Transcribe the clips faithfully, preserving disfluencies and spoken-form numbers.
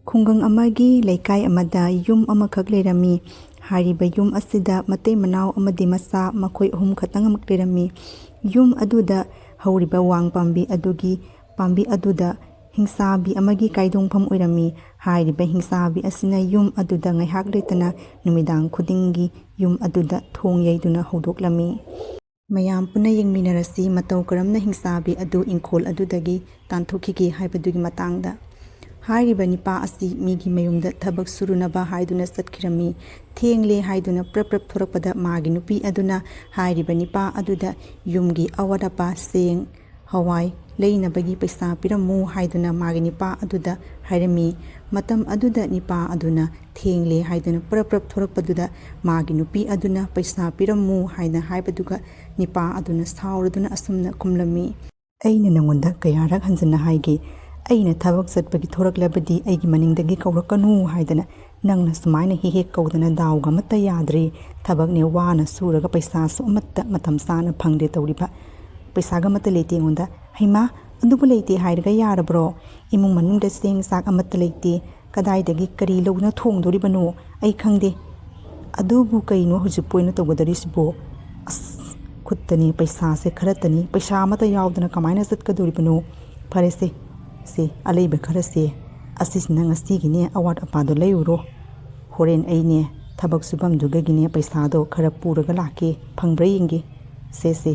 ꯈꯨꯡꯒꯪ ꯑꯃꯒꯤ ꯂꯩꯀꯥꯏ ꯑꯃꯗ ꯌꯨꯝ ꯑꯃꯈꯛ ꯂꯩꯔꯝꯃꯤ꯫ ꯍꯥꯏꯔꯤꯕ ꯌꯨꯝ ꯑꯁꯤꯗ ꯃꯇꯩ ꯃꯅꯥꯎ ꯑꯃꯗꯤ ꯃꯆꯥ ꯃꯈꯣꯏ ꯑꯍꯨꯝ ꯈꯛꯇꯃꯛ ꯂꯩꯔꯝꯃꯤ꯫ ꯌꯨꯝ ꯑꯗꯨꯗ ꯍꯧꯔꯤꯕ ꯋꯥꯡ ꯄꯥꯝꯕꯤ ꯑꯗꯨꯒꯤ ꯄꯥꯝꯕꯤ ꯑꯗꯨꯗ ꯍꯤꯡꯆꯥꯕꯤ ꯑꯃꯒꯤ ꯀꯥꯏꯗꯣꯡꯐꯝ ꯑꯣꯏꯔꯝꯃꯤ꯫ ꯍꯥꯏꯔꯤꯕ ꯍꯤꯡꯆꯥꯕꯤ ꯑꯁꯤꯅ ꯌꯨꯝ ꯑꯗꯨꯗ ꯉꯥꯏꯍꯥꯛ ꯂꯩꯇꯅ ꯅꯨꯃꯤꯗꯥꯡ ꯈꯨꯗꯤꯡꯒꯤ ꯌꯨꯝ ꯑꯗꯨꯗ ꯊꯣꯡ ꯌꯩꯗꯨꯅ ꯍꯧꯗꯣꯛꯂꯝꯃꯤ꯫ ꯃꯌꯥꯝ ꯄꯨꯟꯅ ꯌꯦꯡꯃꯤꯟꯅꯔꯁꯤ, ꯃꯇꯧ ꯀꯔꯝꯅ ꯍꯤꯡꯆꯥꯕꯤ ꯑꯗꯨ ꯏꯪꯈꯣꯜ ꯑꯗꯨꯗꯒꯤ ꯇꯥꯟꯊꯣꯛꯈꯤꯒꯦ ꯍꯥꯏꯕꯗꯨꯒꯤ ꯃꯇꯥꯡꯗ꯫ ꯍꯥꯏꯔꯤꯕ ꯅꯤꯄꯥ ꯑꯁꯤ ꯃꯤꯒꯤ ꯃꯌꯨꯝꯗ ꯊꯕꯛ ꯁꯨꯔꯨꯅꯕ ꯍꯥꯏꯗꯨꯅ ꯆꯠꯈꯤꯔꯝꯃꯤ꯫ ꯊꯦꯡꯂꯦ ꯍꯥꯏꯗꯨꯅ ꯄ꯭ꯔꯞ ꯄ꯭ꯔꯞ ꯊꯣꯔꯛꯄꯗ ꯃꯥꯒꯤ ꯅꯨꯄꯤ ꯑꯗꯨꯅ ꯍꯥꯏꯔꯤꯕ ꯅꯤꯄꯥ ꯑꯗꯨꯗ ꯌꯨꯝꯒꯤ ꯑꯋꯥꯠ ꯑꯄꯥ, ꯆꯦꯡ, ꯍꯋꯥꯏ ꯂꯩꯅꯕꯒꯤ ꯄꯩꯁꯥ ꯄꯤꯔꯝꯃꯨ ꯍꯥꯏꯗꯨꯅ ꯃꯥꯒꯤ ꯅꯤꯄꯥ ꯑꯗꯨꯗ ꯍꯥꯏꯔꯝꯃꯤ꯫ ꯃꯇꯝ ꯑꯗꯨꯗ ꯅꯤꯄꯥ ꯑꯗꯨꯅ ꯊꯦꯡꯂꯦ ꯍꯥꯏꯗꯨꯅ ꯄ꯭ꯔꯞ ꯄ꯭ꯔꯞ ꯊꯣꯔꯛꯄꯗꯨꯗ ꯃꯥꯒꯤ ꯅꯨꯄꯤ ꯑꯗꯨꯅ ꯄꯩꯁꯥ ꯄꯤꯔꯝꯃꯨ ꯍꯥꯏꯅ ꯍꯥꯏꯕꯗꯨꯒ ꯅꯤꯄꯥ ꯑꯗꯨꯅ ꯁꯥꯎꯔꯗꯨꯅ ꯑꯁꯨꯝꯅ ꯈꯨꯝꯂꯝꯃꯤ꯫ "ꯑꯩꯅ ꯅꯉꯣꯟꯗ ꯀꯌꯥꯔꯛ ꯍꯟꯖꯤꯟꯅ ꯍꯥꯏꯒꯦ, ꯑꯩꯅ ꯊꯕꯛ ꯆꯠꯄꯒꯤ ꯊꯣꯔꯛꯂꯕꯗꯤ ꯑꯩꯒꯤ ꯃꯅꯤꯡꯗꯒꯤ ꯀꯧꯔꯛꯀꯅꯨ ꯍꯥꯏꯗꯅ꯫ ꯅꯪꯅ ꯁꯨꯃꯥꯏꯅ ꯍꯦꯛ ꯍꯦꯛ ꯀꯧꯗꯅ ꯗꯥꯎꯒ ꯑꯃꯠꯇ ꯌꯥꯗ꯭ꯔꯦ꯫ ꯊꯕꯛꯅꯦ ꯋꯥꯅ ꯁꯨꯔꯒ ꯄꯩꯁꯥꯁꯨ ꯑꯃꯠꯇ ꯃꯇꯝ ꯆꯥꯅ ꯐꯪꯗꯦ ꯇꯧꯔꯤꯕ꯫ ꯄꯩꯁꯥꯒ ꯑꯃꯠꯇ ꯂꯩꯇꯦ ꯑꯩꯉꯣꯟꯗ꯫" "ꯍꯩꯃꯥ, ꯑꯗꯨꯕꯨ ꯂꯩꯇꯦ ꯍꯥꯏꯔꯒ ꯌꯥꯔꯕ꯭ꯔꯣ? ꯏꯃꯨꯡ ꯃꯅꯨꯡꯗ ꯆꯦꯡ ꯆꯥꯛ ꯑꯃꯠꯇ ꯂꯩꯇꯦ꯫ ꯀꯗꯥꯏꯗꯒꯤ ꯀꯔꯤ ꯂꯧꯗꯨꯅ ꯊꯣꯡꯗꯣꯔꯤꯕꯅꯣ? ꯑꯩ ꯈꯪꯗꯦ꯫ ꯑꯗꯨꯕꯨ ꯀꯩꯅꯣ ꯍꯧꯖꯤꯛꯄꯨ ꯑꯣꯏꯅ ꯇꯧꯒꯗꯧꯔꯤꯁꯤꯕꯣ? ꯑꯁ, ꯈꯨꯠꯇꯅꯤ ꯄꯩꯁꯥꯁꯦ ꯈꯔꯇꯅꯤ, ꯄꯩꯁꯥ ꯑꯃꯠꯇ ꯌꯥꯎꯗꯅ ꯀꯃꯥꯏꯅ ꯆꯠꯀꯗꯧꯔꯤꯕꯅꯣ? ꯐꯔꯦꯁꯦ, ꯁꯦ, ꯑꯂꯩꯕ ꯈꯔꯁꯦ, ꯑꯁꯤꯁꯤꯅ ꯉꯁꯤꯒꯤꯅꯦ ꯑꯋꯥꯠ ꯑꯄꯥꯗꯣ ꯂꯩꯔꯨꯔꯣ꯫ ꯍꯣꯔꯦꯟ ꯑꯩꯅꯦ ꯊꯕꯛ ꯁꯨꯐꯝꯗꯨꯗꯒꯤꯅꯦ ꯄꯩꯁꯥꯗꯣ ꯈꯔ ꯄꯨꯔꯒ ꯂꯥꯛꯀꯦ, ꯐꯪꯕ꯭ꯔꯥ ꯌꯦꯡꯒꯦ꯫ ꯁꯦ, ꯁꯦ,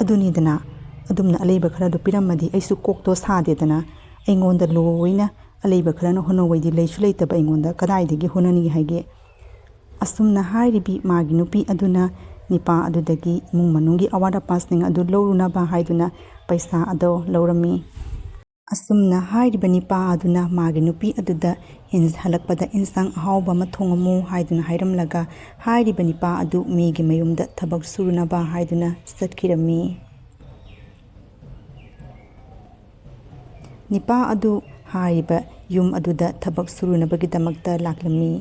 ꯑꯗꯨꯅꯤꯗꯅ, ꯑꯗꯨꯝꯅ ꯑꯂꯩꯕ ꯈꯔꯗꯣ ꯄꯤꯔꯝꯃꯗꯤ ꯑꯩꯁꯨ ꯀꯣꯛꯇꯣ ꯁꯥꯗꯦꯗꯅ꯫ ꯑꯩꯉꯣꯟꯗ ꯂꯣꯏꯅ ꯑꯂꯩꯕ ꯈꯔꯅ ꯍꯣꯠꯅꯧꯋꯩꯗꯤ ꯂꯩꯁꯨ ꯂꯩꯇꯕ ꯑꯩꯉꯣꯟꯗ ꯀꯗꯥꯏꯗꯒꯤ ꯍꯣꯠꯅꯅꯤ ꯍꯥꯏꯒꯦ?" ꯑꯁꯨꯝꯅ ꯍꯥꯏꯔꯤꯕꯤ ꯃꯥꯒꯤ ꯅꯨꯄꯤ ꯑꯗꯨꯅ ꯅꯤꯄꯥ ꯑꯗꯨꯗꯒꯤ ꯏꯃꯨꯡ ꯃꯅꯨꯡꯒꯤ ꯑꯋꯥꯠ ꯑꯄꯥꯁꯤꯡ ꯑꯗꯨ ꯂꯧꯔꯨꯅꯕ ꯍꯥꯏꯗꯨꯅ ꯄꯩꯁꯥ ꯑꯗꯣ ꯂꯧꯔꯝꯃꯤ꯫ ꯑꯁꯨꯝꯅ ꯍꯥꯏꯔꯤꯕ ꯅꯤꯄꯥ ꯑꯗꯨꯅ ꯃꯥꯒꯤ ꯅꯨꯄꯤ ꯑꯗꯨꯗ ꯏꯟ-, ꯍꯜꯂꯛꯄꯗ ꯏꯟꯁꯥꯡ ꯑꯍꯥꯎꯕ ꯑꯃ ꯊꯣꯡꯉꯝꯃꯨ ꯍꯥꯏꯗꯨꯅ ꯍꯥꯏꯔꯝꯂꯒ ꯍꯥꯏꯔꯤꯕ ꯅꯤꯄꯥ ꯑꯗꯨ ꯃꯤꯒꯤ ꯃꯌꯨꯝꯗ ꯊꯕꯛ ꯁꯨꯔꯨꯅꯕ ꯍꯥꯏꯗꯨꯅ ꯆꯠꯈꯤꯔꯝꯃꯤ꯫ ꯅꯤꯄꯥ ꯑꯗꯨ ꯍꯥꯏꯔꯤꯕ ꯌꯨꯝ ꯑꯗꯨꯗ ꯊꯕꯛ ꯁꯨꯔꯨꯅꯕꯒꯤꯗꯃꯛꯇ ꯂꯥꯛꯂꯝꯃꯤ꯫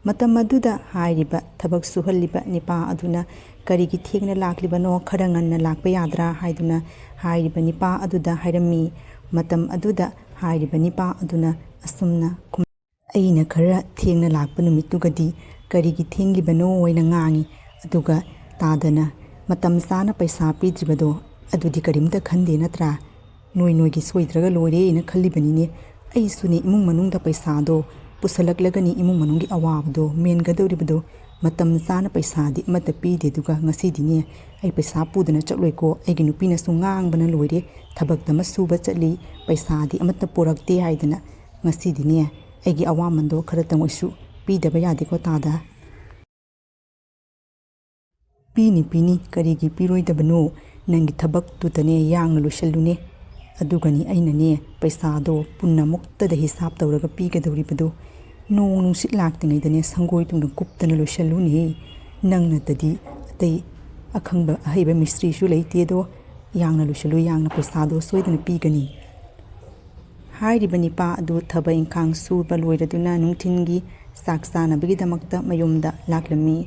ꯃꯇꯝ ꯑꯗꯨꯗ ꯍꯥꯏꯔꯤꯕ ꯊꯕꯛ ꯁꯨꯍꯜꯂꯤꯕ ꯅꯤꯄꯥ ꯑꯗꯨꯅ "ꯀꯔꯤꯒꯤ ꯊꯦꯡꯅ ꯂꯥꯛꯂꯤꯕꯅꯣ? ꯈꯔ ꯉꯟꯅ ꯂꯥꯛꯄ ꯌꯥꯗ꯭ꯔꯥ?" ꯍꯥꯏꯗꯨꯅ ꯍꯥꯏꯔꯤꯕ ꯅꯤꯄꯥ ꯑꯗꯨꯗ ꯍꯥꯏꯔꯝꯃꯤ꯫ ꯃꯇꯝ ꯑꯗꯨꯗ ꯍꯥꯏꯔꯤꯕ ꯅꯤꯄꯥ ꯑꯗꯨꯅ ꯑꯁꯨꯝꯅ ꯈꯨꯝ-, ꯑꯩꯅ ꯈꯔ ꯊꯦꯡꯅ ꯂꯥꯛꯄ ꯅꯨꯃꯤꯠꯇꯨꯒꯗꯤ ꯀꯔꯤꯒꯤ ꯊꯦꯡꯂꯤꯕꯅꯣ ꯍꯥꯏꯅ ꯉꯥꯡꯉꯤ꯫ ꯑꯗꯨꯒ ꯇꯥꯗꯅ, "ꯃꯇꯝ ꯆꯥꯅ ꯄꯩꯁꯥ ꯄꯤꯗ꯭ꯔꯤꯕꯗꯣ ꯑꯗꯨꯗꯤ ꯀꯔꯤꯝꯇ ꯈꯟꯗꯦ ꯅꯠꯇ꯭ꯔꯥ? ꯅꯣꯏ ꯅꯣꯏꯒꯤ ꯁꯣꯏꯗ꯭ꯔꯒ ꯂꯣꯏꯔꯦꯅ ꯈꯜꯂꯤꯕꯅꯤꯅꯦ꯫ ꯑꯩꯁꯨꯅꯦ, ꯏꯃꯨꯡ ꯃꯅꯨꯡꯗ ꯄꯩꯁꯥꯗꯣ ꯄꯨꯁꯜꯂꯛꯂꯒꯅꯤ ꯏꯃꯨꯡ ꯃꯅꯨꯡꯒꯤ ꯑꯋꯥꯕꯗꯣ ꯃꯦꯟꯒꯗꯧꯔꯤꯕꯗꯣ꯫ ꯃꯇꯝ ꯆꯥꯅ ꯄꯩꯁꯥꯗꯤ ꯑꯃꯠꯇ ꯄꯤꯗꯦ, ꯑꯗꯨꯒ ꯉꯁꯤꯗꯤꯅꯦ ꯑꯩ ꯄꯩꯁꯥ ꯄꯨꯗꯅ ꯆꯠꯂꯣꯏꯀꯣ꯫ ꯑꯩꯒꯤ ꯅꯨꯄꯤꯅꯁꯨ ꯉꯥꯡꯕꯅ ꯂꯣꯏꯔꯦ꯫ ꯊꯕꯛꯇ ꯑꯃ ꯁꯨꯕ ꯆꯠꯂꯤ, ꯄꯩꯁꯥꯗꯤ ꯑꯃꯠꯇ ꯄꯨꯔꯛꯇꯦ ꯍꯥꯏꯗꯅ꯫ ꯉꯁꯤꯗꯤꯅꯦ ꯑꯩꯒꯤ ꯑꯋꯥꯃꯟꯗꯣ ꯈꯔꯇꯪ ꯑꯣꯏꯁꯨ ꯄꯤꯗꯕ ꯌꯥꯗꯦꯀꯣ ꯇꯥꯗ?" "ꯄꯤꯅꯤ, ꯄꯤꯅꯤ, ꯀꯔꯤꯒꯤ ꯄꯤꯔꯣꯏꯗꯕꯅꯣ? ꯅꯪꯒꯤ ꯊꯕꯛꯇꯨꯗꯅꯦ ꯌꯥꯡꯅ ꯂꯣꯏꯁꯜꯂꯨꯅꯦ꯫ ꯑꯗꯨꯒꯅꯤ ꯑꯩꯅꯅꯦ ꯄꯩꯁꯥꯗꯣ ꯄꯨꯟꯅꯃꯨꯛꯇꯗ ꯍꯤꯁꯥꯞ ꯇꯧꯔꯒ ꯄꯤꯒꯗꯧꯔꯤꯕꯗꯣ꯫ ꯅꯣꯡ ꯅꯨꯡꯁꯤꯠ ꯂꯥꯛꯇ꯭ꯔꯤꯉꯩꯗꯅꯦ ꯁꯪꯒꯣꯏ ꯇꯨꯡꯅ ꯀꯨꯞꯇꯅ ꯂꯣꯏꯁꯜꯂꯨꯅꯦ꯫ ꯅꯪꯅꯇꯗꯤ ꯑꯇꯩ ꯑꯈꯪꯕ ꯑꯍꯩꯕ ꯃꯤꯁꯇ꯭ꯔꯤꯁꯨ ꯂꯩꯇꯦꯗꯣ꯫ ꯌꯥꯡꯅ ꯂꯣꯏꯁꯜꯂꯨ, ꯌꯥꯡꯅ ꯄꯩꯁꯥꯗꯣ ꯁꯣꯏꯗꯅ ꯄꯤꯒꯅꯤ꯫" ꯍꯥꯏꯔꯤꯕ ꯅꯤꯄꯥ ꯑꯗꯨ ꯊꯕꯛ ꯏꯪꯈꯥꯡ ꯁꯨꯕ ꯂꯣꯏꯔꯗꯨꯅ ꯅꯨꯡꯊꯤꯜꯒꯤ ꯆꯥꯛ ꯆꯥꯅꯕꯒꯤꯗꯃꯛꯇ ꯃꯌꯨꯝꯗ ꯂꯥꯛꯂꯝꯃꯤ꯫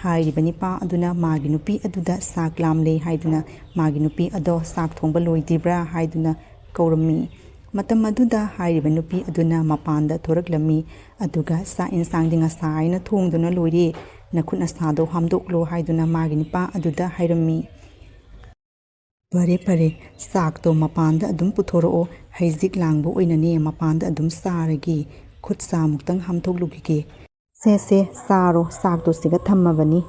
ꯍꯥꯏꯔꯤꯕ ꯅꯤꯄꯥ ꯑꯗꯨꯅ ꯃꯥꯒꯤ ꯅꯨꯄꯤ ꯑꯗꯨꯗ ꯆꯥꯛ ꯂꯥꯝꯂꯦ ꯍꯥꯏꯗꯨꯅ ꯃꯥꯒꯤ ꯅꯨꯄꯤ ꯑꯗꯣ ꯆꯥꯛ ꯊꯣꯡꯕ ꯂꯣꯏꯗ꯭ꯔꯤꯕ꯭ꯔꯥ ꯍꯥꯏꯗꯨꯅ ꯀꯧꯔꯝꯃꯤ꯫ ꯃꯇꯝ ꯑꯗꯨꯗ ꯍꯥꯏꯔꯤꯕ ꯅꯨꯄꯤ ꯑꯗꯨꯅ ꯃꯄꯥꯟꯗ ꯊꯣꯔꯛꯂꯝꯃꯤ꯫ ꯑꯗꯨꯒ "ꯆꯥꯛ ꯏꯟꯁꯥꯡꯗꯤ ꯉꯁꯥꯏꯅ ꯊꯣꯡꯗꯨꯅ ꯂꯣꯏꯔꯦ, ꯅꯈꯨꯠ ꯅꯁꯥꯗꯣ ꯍꯥꯝꯗꯣꯛꯂꯣ" ꯍꯥꯏꯗꯨꯅ ꯃꯥꯒꯤ ꯅꯨꯄꯥ ꯑꯗꯨꯗ ꯍꯥꯏꯔꯝꯃꯤ꯫ "ꯐꯔꯦ, ꯐꯔꯦ, ꯆꯥꯛꯇꯣ ꯃꯄꯥꯟꯗ ꯑꯗꯨꯝ ꯄꯨꯊꯣꯔꯛꯑꯣ, ꯍꯩꯖꯤꯛ ꯂꯥꯡꯕ ꯑꯣꯏꯅꯅꯦ ꯃꯄꯥꯟꯗ ꯑꯗꯨꯝ ꯆꯥꯔꯒꯦ, ꯈꯨꯠ ꯁꯥꯃꯨꯛꯇꯪ ꯍꯥꯝꯊꯣꯛꯂꯨꯈꯤꯒꯦ꯫" "ꯁꯦ, ꯁꯦ, ꯆꯥꯔꯣ, ꯆꯥꯛꯇꯣ ꯁꯤꯒ ꯊꯝꯃꯕꯅꯤ꯫"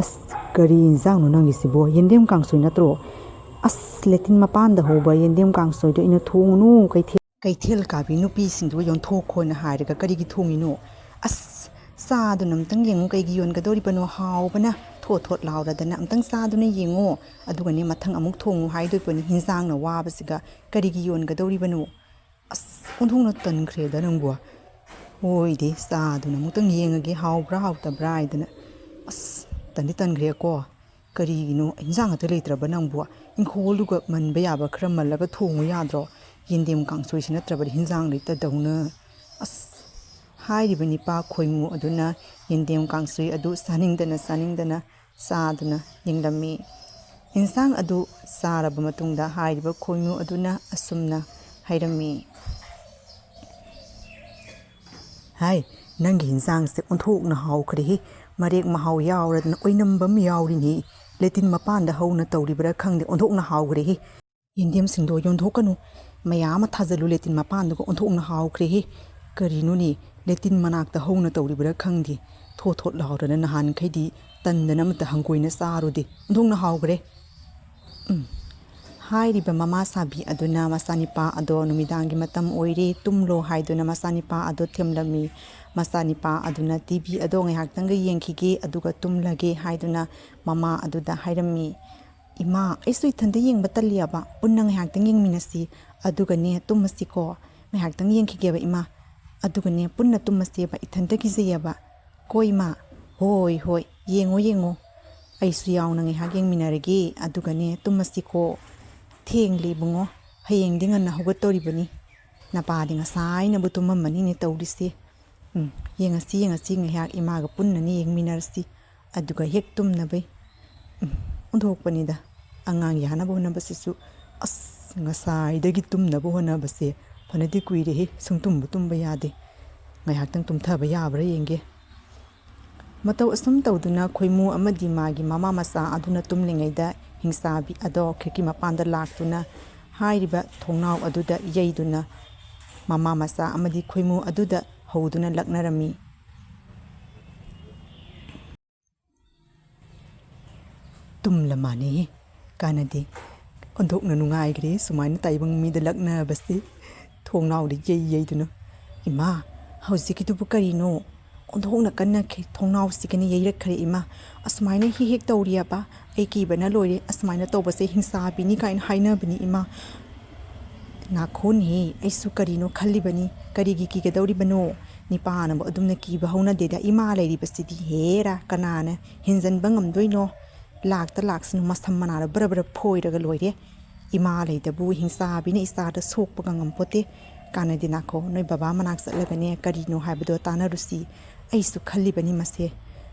"ꯑꯁ, ꯀꯔꯤ ꯏꯟꯖꯥꯡꯅꯣ ꯅꯪꯒꯤꯁꯤꯕꯣ? ꯌꯦꯟꯗꯦꯝ ꯀꯥꯡꯁꯣꯏ ꯅꯠꯇ꯭ꯔꯣ?" "ꯑꯁ, ꯂꯦꯇꯤꯟ ꯃꯄꯥꯟꯗ ꯍꯧꯕ ꯌꯦꯟꯗꯦꯝ ꯀꯥꯡꯁꯣꯏꯗꯣ ꯑꯩꯅ ꯊꯣꯡꯉꯨꯅꯨ, ꯀꯩꯊꯦꯜ ꯀꯩꯊꯦꯜ ꯀꯥꯕꯤ ꯅꯨꯄꯤꯁꯤꯡꯗꯨ ꯌꯣꯟꯊꯣꯛꯈꯣꯅ ꯍꯥꯏꯔꯒ ꯀꯔꯤꯒꯤ ꯊꯣꯡꯉꯤꯅꯣ? ꯑꯁ, ꯆꯥꯗꯨꯅ ꯑꯝꯇꯪ ꯌꯦꯡꯉꯨ, ꯀꯩꯒꯤ ꯌꯣꯟꯒꯗꯧꯔꯤꯕꯅꯣ? ꯍꯥꯎꯕꯅ ꯊꯣꯠ ꯊꯣꯠ ꯂꯥꯎꯔꯗꯅ ꯑꯝꯇꯪ ꯆꯥꯗꯨꯅ ꯌꯦꯡꯉꯣ, ꯑꯗꯨꯒꯅꯦ ꯃꯊꯪ ꯑꯃꯨꯛ ꯊꯣꯡꯉꯨ ꯍꯥꯏꯗꯣꯏꯕꯅꯤ꯫ ꯍꯤꯟꯖꯥꯡꯅ ꯋꯥꯕꯁꯤꯒ ꯀꯔꯤꯒꯤ ꯌꯣꯟꯒꯗꯧꯔꯤꯕꯅꯣ?" "ꯑꯁ, ꯑꯣꯟꯊꯣꯛꯅ ꯇꯟꯈ꯭ꯔꯦꯗ ꯅꯪꯕꯨ꯫ ꯍꯣꯏꯗꯤ, ꯆꯥꯗꯨꯅ ꯑꯃꯨꯛꯇꯪ ꯌꯦꯡꯉꯒꯦ, ꯍꯥꯎꯕ꯭ꯔꯥ ꯍꯥꯎꯇꯕ꯭ꯔꯥ ꯍꯥꯏꯗꯅ꯫ ꯑꯁ, ꯇꯟꯗꯤ ꯇꯟꯈ꯭ꯔꯦꯀꯣ꯫ ꯀꯔꯤꯒꯤꯅꯣ ꯏꯟꯖꯥꯡ ꯑꯇꯩ ꯂꯩꯇ꯭ꯔꯕ ꯅꯪꯕꯨ? ꯏꯪꯈꯣꯜꯗꯨꯒ ꯃꯟꯕ ꯌꯥꯕ ꯈꯔ ꯃꯜꯂꯒ ꯊꯣꯡꯉꯨ ꯌꯥꯗ꯭ꯔꯣ? ꯌꯦꯟꯗꯦꯝ ꯀꯥꯡꯁꯣꯏꯁꯤ ꯅꯠꯇ꯭ꯔꯕꯗꯤ ꯍꯤꯟꯖꯥꯡ ꯂꯩꯇꯗꯧꯅ꯫" ꯑꯁ, ꯍꯥꯏꯔꯤꯕ ꯅꯤꯄꯥ ꯈꯣꯏꯃꯨ ꯑꯗꯨꯅ ꯌꯦꯟꯗꯦꯝ ꯀꯥꯡꯁꯣꯏ ꯑꯗꯨ ꯆꯥꯅꯤꯡꯗꯅ ꯆꯥꯅꯤꯡꯗꯅ ꯆꯥꯗꯨꯅ ꯌꯦꯡꯂꯝꯃꯤ꯫ ꯏꯟꯁꯥꯡ ꯑꯗꯨ ꯆꯥꯔꯕ ꯃꯇꯨꯡꯗ ꯍꯥꯏꯔꯤꯕ ꯈꯣꯏꯃꯨ ꯑꯗꯨꯅ ꯑꯁꯨꯝꯅ ꯍꯥꯏꯔꯝꯃꯤ꯫ ꯍꯥꯏ, ꯅꯪꯒꯤ ꯍꯤꯟꯖꯥꯡꯁꯦ ꯑꯣꯟꯊꯣꯛꯅ ꯍꯥꯎꯈ꯭ꯔꯦꯍꯦ꯫ ꯃꯔꯦꯛ ꯃꯍꯥꯎ ꯌꯥꯎꯔꯗꯅ ꯑꯣꯏꯅꯝꯕ ꯑꯃ ꯌꯥꯎꯔꯤꯅꯦ꯫ ꯂꯦꯇꯤꯟ ꯃꯄꯥꯟꯗ ꯍꯧꯅ ꯇꯧꯔꯤꯕ꯭ꯔꯥ ꯈꯪꯗꯦ, ꯑꯣꯟꯊꯣꯛꯅ ꯍꯥꯎꯈ꯭ꯔꯦꯍꯦ꯫ ꯌꯦꯟꯗꯦꯝꯁꯤꯡꯗꯣ ꯌꯣꯟꯊꯣꯛꯀꯅꯨ, ꯃꯌꯥꯝ ꯑꯃ ꯊꯥꯖꯤꯜꯂꯨ ꯂꯦꯇꯤꯟ ꯃꯄꯥꯟꯗꯨꯒ꯫ ꯑꯣꯟꯊꯣꯛꯅ ꯍꯥꯎꯈ꯭ꯔꯦꯍꯦ꯫ ꯀꯔꯤꯅꯣꯅꯦ, ꯂꯦꯇꯤꯟ ꯃꯅꯥꯛꯇ ꯍꯧꯅ ꯇꯧꯔꯤꯕ꯭ꯔꯥ ꯈꯪꯗꯦ꯫ ꯊꯣꯠ ꯊꯣꯠ ꯂꯥꯎꯗꯅ ꯅꯍꯥꯟꯈꯩꯗꯤ ꯇꯟꯗꯅ ꯑꯃꯠꯇ ꯍꯪꯒꯣꯏꯅ ꯆꯥꯔꯨꯗꯦ꯫ ꯑꯣꯟꯊꯣꯛꯅ ꯍꯥꯎꯈ꯭ꯔꯦ꯫ ꯎꯝ꯫ ꯍꯥꯏꯔꯤꯕ ꯃꯃꯥ ꯁꯥꯕꯤ ꯑꯗꯨꯅ ꯃꯆꯥꯅꯤꯄꯥ ꯑꯗꯣ ꯅꯨꯃꯤꯗꯥꯡꯒꯤ ꯃꯇꯝ ꯑꯣꯏꯔꯦ, ꯇꯨꯝꯂꯣ ꯍꯥꯏꯗꯨꯅ ꯃꯆꯥꯅꯤꯄꯥ ꯑꯗꯣ ꯊꯦꯝꯂꯝꯃꯤ꯫ ꯃꯆꯥꯅꯤꯄꯥ ꯑꯗꯨꯅ ꯇꯤ ꯚꯤ ꯑꯗꯣ ꯉꯥꯏꯍꯥꯛꯇꯪꯒ ꯌꯦꯡꯈꯤꯒꯦ, ꯑꯗꯨꯒ ꯇꯨꯝꯂꯒꯦ ꯍꯥꯏꯗꯨꯅ ꯃꯃꯥ ꯑꯗꯨꯗ ꯍꯥꯏꯔꯝꯃꯤ꯫ "ꯏꯃꯥ, ꯑꯩꯁꯨ ꯏꯊꯟꯗ ꯌꯦꯡꯕ ꯇꯜꯂꯤꯑꯕ, ꯄꯨꯟꯅ ꯉꯥꯏꯍꯥꯛꯇꯪ ꯌꯦꯡꯃꯤꯟꯅꯁꯤ, ꯑꯗꯨꯒꯅꯦ ꯇꯨꯝꯃꯁꯤꯀꯣ꯫ ꯉꯥꯏꯍꯥꯛꯇꯪ ꯌꯦꯡꯈꯤꯒꯦꯕ ꯏꯃꯥ, ꯑꯗꯨꯒꯅꯦ ꯄꯨꯟꯅ ꯇꯨꯝꯃꯁꯦꯕ, ꯏꯊꯟꯇ ꯀꯤꯖꯩꯑꯕ"꯫ "ꯍꯣꯏ ꯏꯃꯥ, ꯍꯣꯏ ꯍꯣꯏ, ꯌꯦꯡꯉꯣ ꯌꯦꯡꯉꯣ꯫ ꯑꯩꯁꯨ ꯌꯥꯎꯅ ꯉꯥꯏꯍꯥꯛ ꯌꯦꯡꯃꯤꯟꯅꯔꯒꯦ, ꯑꯗꯨꯒꯅꯦ ꯇꯨꯝꯃꯁꯤꯀꯣ꯫ ꯊꯦꯡꯂꯦ ꯏꯕꯨꯡꯉꯣ, ꯍꯌꯦꯡꯗꯤ ꯉꯟꯅ ꯍꯧꯒꯠꯇꯧꯔꯤꯕꯅꯤ꯫ ꯅꯄꯥꯗꯤ ꯉꯁꯥꯏꯅꯕꯨ ꯇꯨꯝꯃꯝꯃꯅꯤꯅꯦ ꯇꯧꯔꯤꯁꯦ꯫ ꯎꯝ, ꯌꯦꯡꯉꯁꯤ ꯌꯦꯡꯉꯁꯤ, ꯉꯥꯏꯍꯥꯛ ꯏꯃꯥꯒ ꯄꯨꯟꯅꯅꯦ ꯌꯦꯡꯃꯤꯟꯅꯔꯁꯤ, ꯑꯗꯨꯒ ꯍꯦꯛ ꯇꯨꯝꯅꯕꯩ꯫ ꯎꯝ, ꯑꯣꯟꯊꯣꯛꯄꯅꯤꯗ, ꯑꯉꯥꯡ ꯌꯥꯅꯕ ꯍꯣꯠꯅꯕꯁꯤꯁꯨ꯫ ꯑꯁ, ꯉꯁꯥꯏꯗꯒꯤ ꯇꯨꯝꯅꯕ ꯍꯣꯠꯅꯕꯁꯦ ꯐꯅꯗꯤ ꯀꯨꯏꯔꯦꯍꯦ, ꯁꯨꯡꯇꯨꯝꯕꯨ ꯇꯨꯝꯕ ꯌꯥꯗꯦ꯫ ꯉꯥꯏꯍꯥꯛꯇꯪ ꯇꯨꯝꯊꯕ ꯌꯥꯕ꯭ꯔꯥ ꯌꯦꯡꯒꯦ"꯫ ꯃꯇꯧ ꯑꯁꯨꯝ ꯇꯧꯗꯨꯅ ꯈꯣꯏꯃꯨ ꯑꯃꯗꯤ ꯃꯥꯒꯤ ꯃꯃꯥ ꯃꯆꯥ ꯑꯗꯨꯅ ꯇꯨꯝꯂꯤꯉꯩꯗ ꯍꯤꯡꯆꯥꯕꯤ ꯑꯗꯣ ꯈꯤꯔꯀꯤ ꯃꯄꯥꯟꯗ ꯂꯥꯛꯇꯨꯅ ꯍꯥꯏꯔꯤꯕ ꯊꯣꯡꯅꯥꯎ ꯑꯗꯨꯗ ꯌꯩꯗꯨꯅ ꯃꯃꯥ ꯃꯆꯥ ꯑꯃꯗꯤ ꯈꯣꯏꯃꯨ ꯑꯗꯨꯗ ꯍꯧꯗꯨꯅ ꯂꯛꯅꯔꯝꯃꯤ꯫ ꯇꯨꯝꯂ ꯃꯥꯅꯦꯍꯦ꯫ ꯀꯥꯟꯅꯗꯦ꯫ ꯑꯣꯟꯊꯣꯛꯅ ꯅꯨꯡꯉꯥꯏꯈ꯭ꯔꯦ ꯁꯨꯃꯥꯏꯅ ꯇꯥꯏꯕꯪ ꯃꯤꯗ ꯂꯛꯅꯕꯁꯦ꯫ ꯊꯣꯡꯅꯥꯎꯗ ꯌꯩ ꯌꯩꯗꯨꯅ꯫ "ꯏꯃꯥ, ꯍꯧꯖꯤꯛꯀꯤꯗꯨꯕꯨ ꯀꯔꯤꯅꯣ? ꯑꯣꯟꯊꯣꯛꯅ ꯀꯟꯅ ꯈꯦ-, ꯊꯣꯡꯅꯥꯎꯁꯤꯒꯅ ꯌꯩꯔꯛꯈ꯭ꯔꯦ ꯏꯃꯥ꯫ ꯑꯁꯨꯃꯥꯏꯅ ꯍꯦꯛ ꯍꯦꯛ ꯇꯧꯔꯤꯑꯕ? ꯑꯩ ꯀꯤꯕꯅ ꯂꯣꯏꯔꯦ꯫ ꯑꯁꯨꯃꯥꯏꯅ ꯇꯧꯕꯁꯦ ꯍꯤꯡꯁꯥꯕꯤꯅꯤ ꯀꯥꯏꯅ ꯍꯥꯏꯅꯕꯅꯤ ꯏꯃꯥ"꯫ ꯅꯥꯈꯣꯅꯦꯍꯦ, ꯑꯩꯁꯨ ꯀꯔꯤꯅꯣ ꯈꯜꯂꯤꯕꯅꯤ꯫ ꯀꯔꯤꯒꯤ ꯀꯤꯒꯗꯧꯔꯤꯕꯅꯣ? ꯅꯤꯄꯥꯅꯕꯨ ꯑꯗꯨꯝꯅ ꯀꯤꯕ ꯍꯧꯅꯗꯦꯗ꯫ ꯏꯃꯥ ꯂꯩꯔꯤꯕꯁꯤꯗꯤ ꯍꯦꯔꯥ ꯀꯅꯥꯅ ꯍꯦꯟꯖꯟꯕ ꯉꯝꯗꯣꯏꯅꯣ? ꯂꯥꯛꯇ ꯂꯥꯛꯁꯅꯨ, ꯃꯁꯝ ꯃꯅꯥꯗꯣ ꯕꯔ ꯕꯔ ꯐꯣꯏꯔꯒ ꯂꯣꯏꯔꯦ꯫ ꯏꯃꯥ ꯂꯩꯇꯕꯨ ꯍꯤꯡꯆꯥꯕꯤꯅ ꯏꯆꯥꯗ ꯁꯣꯛꯄꯒ ꯉꯝꯄꯣꯠꯇꯦ꯫ ꯀꯥꯟꯅꯗꯦ, ꯅꯥꯈꯣ, ꯅꯣꯏ ꯕꯕꯥ ꯃꯅꯥꯛ ꯆꯠꯂꯒꯅꯦ ꯀꯔꯤꯅꯣ ꯍꯥꯏꯕꯗꯣ ꯇꯥꯟꯅꯔꯨꯁꯤ꯫ ꯑꯩꯁꯨ ꯈꯜꯂꯤꯕꯅꯤ ꯃꯁꯦ꯫